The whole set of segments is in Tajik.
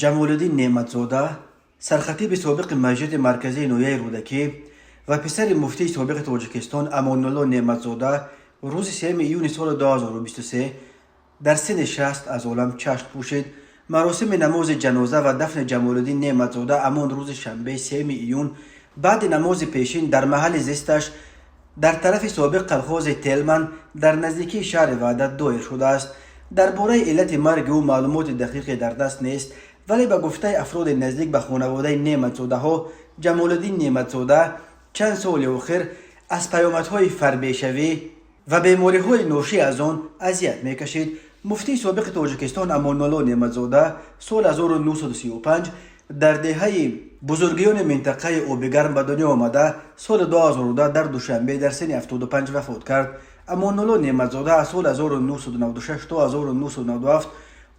Ҷамолиддин Неъматзода, сархатиби собиқи масҷиди марказии ноҳияи Рӯдакӣ ва писари муфтии собиқи Тоҷикистон Амонулло Неъматзода, рӯзи 3 июни соли 2023 дар синни 60 аз олам чашм пӯшид. Маросими намози ҷаноза ва дафни Ҷамолиддин Неъматзода ҳамон рӯзи шанбе, 3 июн, баъди намози пешин дар маҳалли зисташ дар тарафи собиқ колхози Телман дар наздикии шаҳри Ваҳдат доир шудааст. Дар бораи иллати марги ӯ маълумоти дақиқе дар даст нест, вале ба гуфтаи афроди наздик ба хонаводаи Неъматзодаҳо, Ҷамолиддин Неъматзода чанд соли охир аз паёмадҳои фарбешавӣ ва бемориҳои ношӣ аз он азият мекашид. Муфтии собиқи Тоҷикистон Амонулло Неъматзода соли 1935 дар деҳаи Бузургиёни минтақаи Обигарм ба дунё омада, соли 2010 дар Душанбе дар синни 75 вафот кард. Амонулло Неъматзода аз соли 1996 то 1997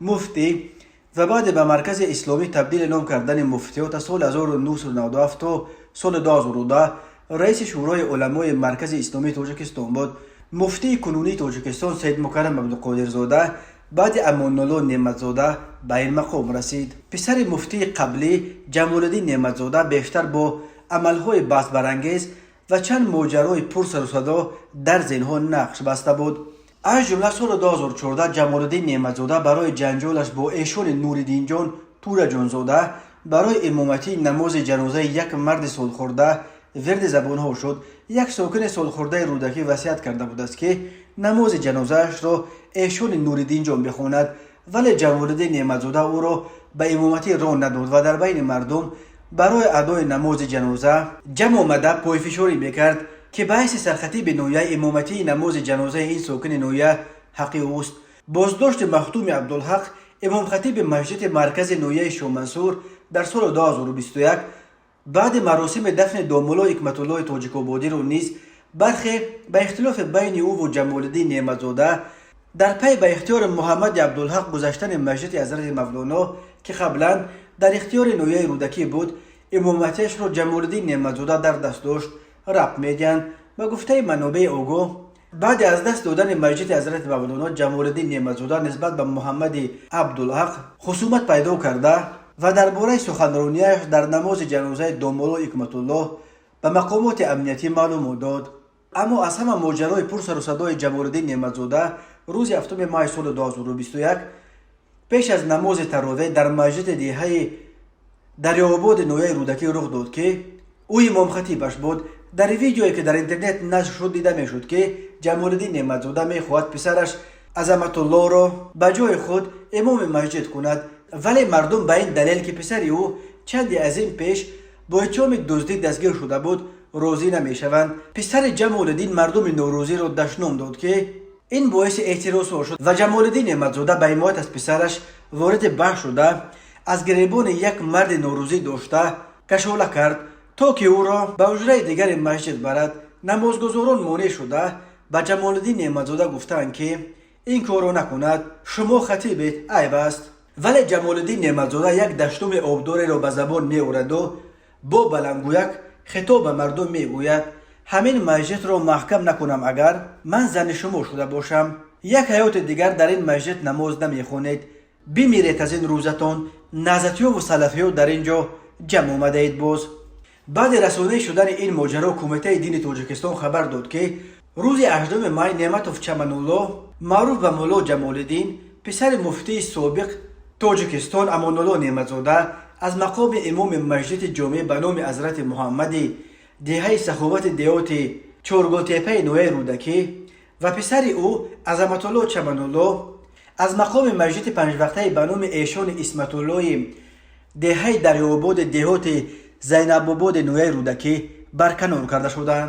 муфтӣ ва баъде ба Маркази исломӣ табдили ном кардани муфтиёт аз соли 1997 то соли 2010 раиси Шӯрои уламои Маркази исломии Тоҷикистон буд. Муфтии кунунии Тоҷикистон Саидмукаррам Абдуқодирзода баъди Амонулло Неъматзода ба ин мақом расид. Писари муфтии қаблӣ Ҷамолиддин Неъматзода бештар бо амалҳои баҳсбарангез ва чанд моҷарои пурсарусадо дар зеҳнҳо нақш баста буд. Аз ҷумла соли 2014 Ҷамолиддин Неъматзода барои ҷанҷолаш бо эшони Нуриддинҷон Тураҷонзода барои имоматии намози ҷанозаи як марди солхӯрда вирди забонҳо шуд. Як сокини солхӯрдаи Рӯдакӣ васият карда будааст, ки намози ҷанозаашро эшони Нуриддинҷон бихонад, вале Ҷамолиддин Неъматзода ӯро ба имоматӣ роҳ надод ва дар байни мардум барои адои намози ҷаноза ҷамъ омада пойфишорӣ мекард, ки ба ҳайси сархатиби ноҳия имоматии намози ҷанозаи ин сокини ноҳия ҳаққи ӯст. Боздошти Махдуми Абдулҳақ, имомхатиби масҷиди маркази ноҳияи Шомансур, дар соли 2021 баъди маросими дафни домулло Ҳикматуллои Тоҷикободиро низ бархе ба ихтилофи байни ӯву Ҷамолиддин Неъматзода дар пай ба ихтиёри Муҳаммади Абдулҳақ гузаштани масҷиди Ҳазрати Мавлоно, ки қаблан дар ихтиёри ноҳияи Рӯдакӣ буд, имоматиашро Ҷамолиддин Неъматзода дар даст дошт, рабт медиҳанд. Ба гуфтаи манобеи огоҳ, баъди аз даст додани масҷиди Ҳазрати Мавлоно Ҷамолиддин Неъматзода нисбат ба Муҳаммади Абдулҳақ хусумат пайдо карда ва дар бораи суханронияш дар намози ҷанозаи домулло Ҳикматуллоҳ ба мақомоти амниятӣ маълумот дод. Аммо аз ҳама моҷарои пурсарусадои Ҷамолиддин Неъматзода рӯзи 7 май соли 2021 пеш аз намози таровеҳ дар масҷиди деҳаи Дарёободи ноҳияи Рӯдакӣ рух дод, ки ӯ имомхатибаш буд. Дар видеое, ки дар интернет нашр шуд, дида мешуд, ки Ҷамолиддин Неъматзода мехоҳад писараш Азаматуллоро ба ҷои худ имоми масҷид кунад, вале мардум ба ин далел, ки писари ӯ чанде аз ин пеш бо иттиҳоми дуздӣ дастгир шуда буд, розӣ намешаванд. Писари Ҷамолиддин мардуми норӯзиро дашном дод, ки ин боиси эътирозҳо шуд ва Ҷамолиддин Неъматзода ба ҳимоят аз писараш вориди баҳс шуда, аз гиребони як марди норӯзӣ дошта кашола кард, то ки ӯро ба ҳуҷраи дигари масҷид барад. Намозгузорон монеъ шуда, ба Ҷамолиддин Неъматзода гуфтаанд, ки ин корро накунад, шумо хатибед, айб аст. Вале Ҷамолиддин Неъматзода як даштуми обдореро ба забон меораду бо баландгӯяк хитоб ба мардум мегӯяд: «Ҳамин масҷидро маҳкам накунам, агар ман зани шумо шуда бошам, як ҳаёти дигар дар ин масҷид намоз намехонед. Бимиред аз ин рӯзатон, наҳзатиёву салафиё дар ин ҷо ҷамъ омадаед боз». Баъди расонаӣ шудани ин моҷаро Кумитаи дини Тоҷикистон хабар дод, ки рӯзи 8 май Неъматов Чаманулло, маъруф ба Мулло Ҷамолиддин, писари муфтии собиқ Тоҷикистон Амонулло Неъматзода, аз мақоми имоми масҷиди ҷомеъ ба номи Ҳазрати Муҳаммади деҳаи Саховати деҳоти Чоргултепаи ноҳияи Рӯдакӣ ва писари ӯ Азаматулло Чаманулло аз мақоми масҷиди панҷвақтаи ба номи эшони Исматуллои деҳаи Дарёободи деҳоти Зайнабободи ноҳияи Рӯдакӣ барканор карда шуданд.